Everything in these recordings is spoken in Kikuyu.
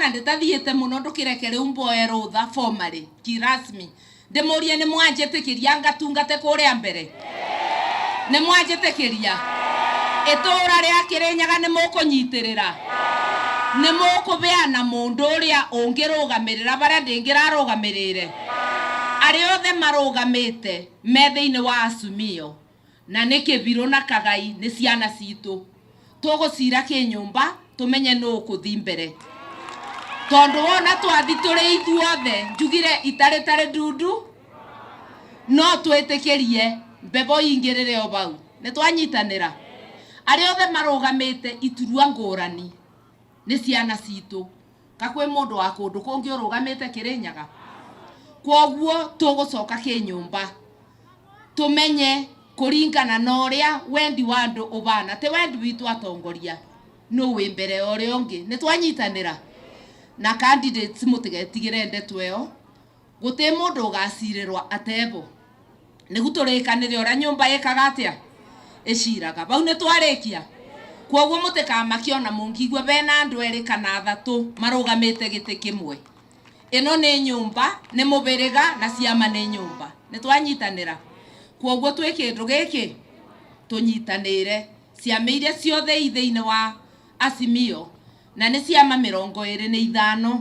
Ona nditathiite muno ndukireke riu mboe rutha formally kirasmi ndimurie ni mwanjitikiria ngatungate kuria mbere ni mwanjitikiria itura ria Kirinyaga ni mukunyitirira ni mukubeana mundu uria ungirugamirira baria ndingirarugamirire aria othe marugamite me thiini wa Azimio na ni Kibiru na Kagai ni ciana citu tugucira kinyumba tumenye nu kuthi mbere tondu wona twathi turi ithuothe njugire itari tari ndundu no twitikirie mbebo ingirire o bau ni twanyitanira aria othe marugamite iturua ngurani ni ciana citu ka kwi mundu wa kundu kungi urugamite Kirinyaga kwoguo tugucoka kinyumba tumenye kuringana na uria wendi wa andu ubana ti wendi witu atongoria no wi mbere ya uria ungi ni twanyitanira na candidates mutigetigire ndeto iyo guti mundu ugacirirwa atebo nigu turikanire uria nyumba ikaga atia iciraga bau ni twarikia kwoguo mutikamakie ona mungigua bena andu eri kana athatu marugamite giti kimwe ino ni nyumba ni mubiriga na ciama ni nyumba ni twanyitanira kwoguo twi kindu giki tunyitanire ciama iria ciothe i thiini wa Azimio na ni ciama 25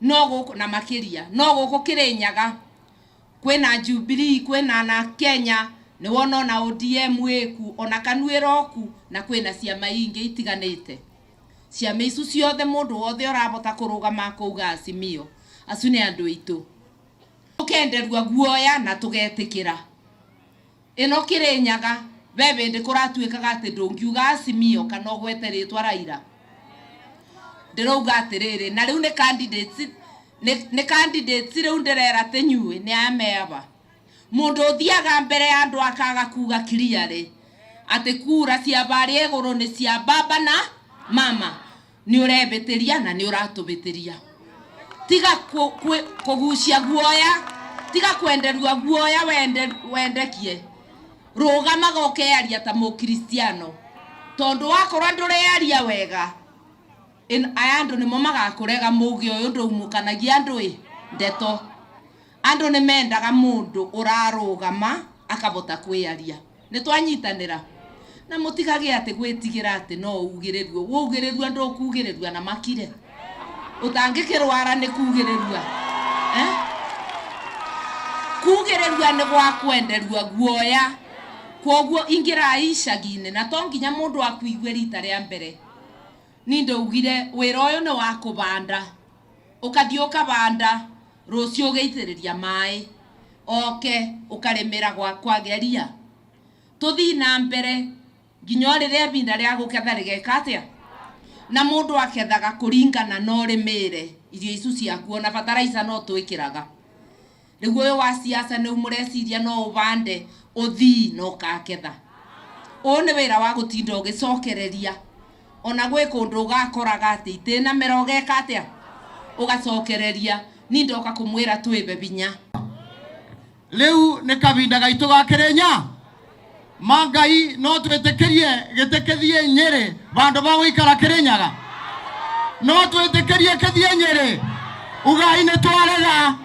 no guku na makiria no guku Kirinyaga kwina Jubilee kwina na Kenya ni wona ona ODM wiku ona KANU iroku na kwina ciama ingi itiganite ciama icu ciothe mundu wothe urabota kurugama kuuga Azimio acu ni andu aitu tukenderua guoya na tugetikira ino Kirinyaga ve vindi kuratuikaga ati ndungiuga Azimio kana ugwete ritwa Raila ndirauga atiriri na riu ni candidates ni candidates riu ndirera ti nyui ni ameaba mundu uthiaga mbere ya andu akaga kuga clearly ati kura cia baria iguru ni cia baba na mama ni urebitiria na ni uratubitiria tiga kugucia guoya tiga kwenderua guoya wendekie rugamaga ukearia ta mukristiano tondu wakorwa ndurearia wega aya andu nimo magakurega mugi uyu ndumukanagia andu i ndeto andu ni mendaga mundu urarugama akabota kwiaria ni twanyitanira na mutigage ati gwitigira ati no ugiririo wugiririo ndukugiririo na makire utangikirwara ni kugirirua kugirirua ni gwa kwenderua guoya kwoguo ingira icagi-inĩ na to nginya mundu akuigue rita ria mbere ni ndaugire wira uyu ni wa kubanda ukathii ukabanda rucio ugeitiriria mai oke ukarimira kwageria tuthii na mbere nginya riria ibinda ria guketha rigeka atia na mundu akethaga kuringana na urimire irio icu ciaku ona bataraica no twikiraga riu uyu wa siasa ni mureciria no ubande uthii na ukaketha uu ni wira wa gutinda ugicokereria ona gwi kundu ugakoraga ati itina mera ugeka atia ugacokereria ni ndoka kumwira twibe binya riu ni kabinda gaitu ga Kirinya ma Ngai no twitikirie giti kithie Nyeri bandu ba guikara Kirinyaga no twitikirie kithie Nyeri ugai ni twarega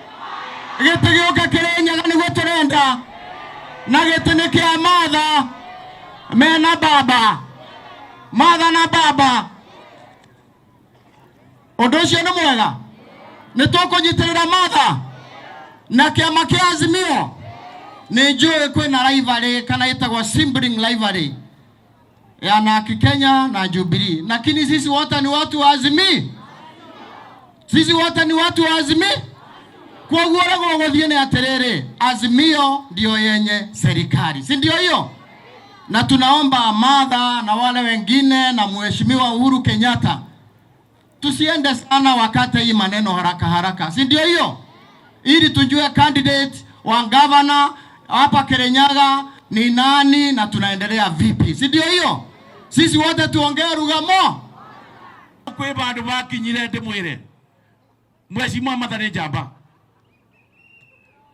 giti giuke Kirinyaga niguo turenda na giti ni kia Martha mena baba Martha na baba undu ucio ni mwega ni tukunyitirira Martha na kiama kia Azimio ni njui kwina rivalry kana itagwa sibling rivalry ya NARC Kenya na Jubilee, lakini sisi wote ni watu wa Azimio, sisi wote ni watu wa Azimio. Koguo uria guguthie ni atiriri, Azimio ndio yenye serikali, si ndio hiyo? Na tunaomba Martha na wale wengine na Mheshimiwa Uhuru Kenyatta tusiende sana wakati hii maneno haraka haraka, si ndio hiyo? Ili tujue candidate wa governor hapa Kirinyaga ni nani na tunaendelea vipi, si ndio hiyo? Sisi wote tuongee lugha mo kwi bandu bakinyire ndimwire Mheshimiwa Martha ni njamba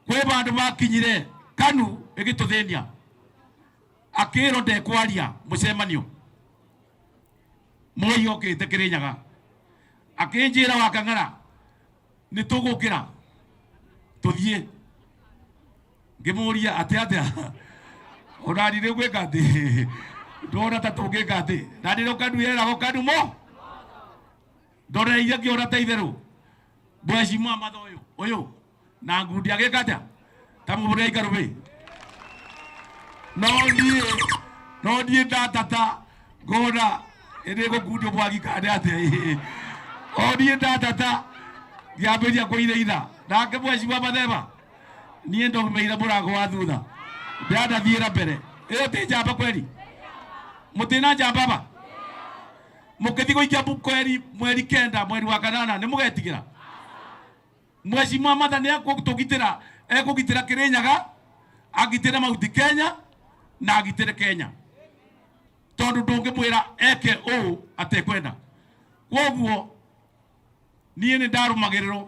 kwi bandu bakinyire KANU igituthĩnia akĩrwo ndekwaria mũcemanio Moi okĩte Kirinyaga Akinjira wa Kang'ara nĩ tũgũkĩra tũthiĩ. Ngĩmũria atĩ atĩa ona ndirĩ gwĩka atĩ ndona ta tũngĩka atĩ na ndĩrĩ kanu yeragwo kanu mo ndoreire ngĩona ta itherũ mheshimiwa Martha ũyũ ũyũ na ngundi agĩka atĩa ta mũbũrĩ aikarũbĩ no niĩ no niĩ ndatata ngona ĩrĩ gũkundio mwaki kana atĩa o niĩ ndatata ngĩambĩrĩria kũiraira nake mheshimiwa Matheba niĩ ndaumeire mũrango wa thutha ndĩrandathiĩra mbere ĩyo ti njamba kweri mũtĩna njamba ba mũkĩthiĩ gũikia kweri mweri 9 mweri wa 8 nĩ mũgetigĩra mheshimiwa Martha nĩ ekũtũgitĩra ekũgitĩra Kĩrĩnyaga agitĩre Mount Kenya na agitĩre Kenya tondũ ndũngĩmwĩra eke ũũ atekwenda. Kwoguo niĩ nĩ ndarũmagĩrĩrwo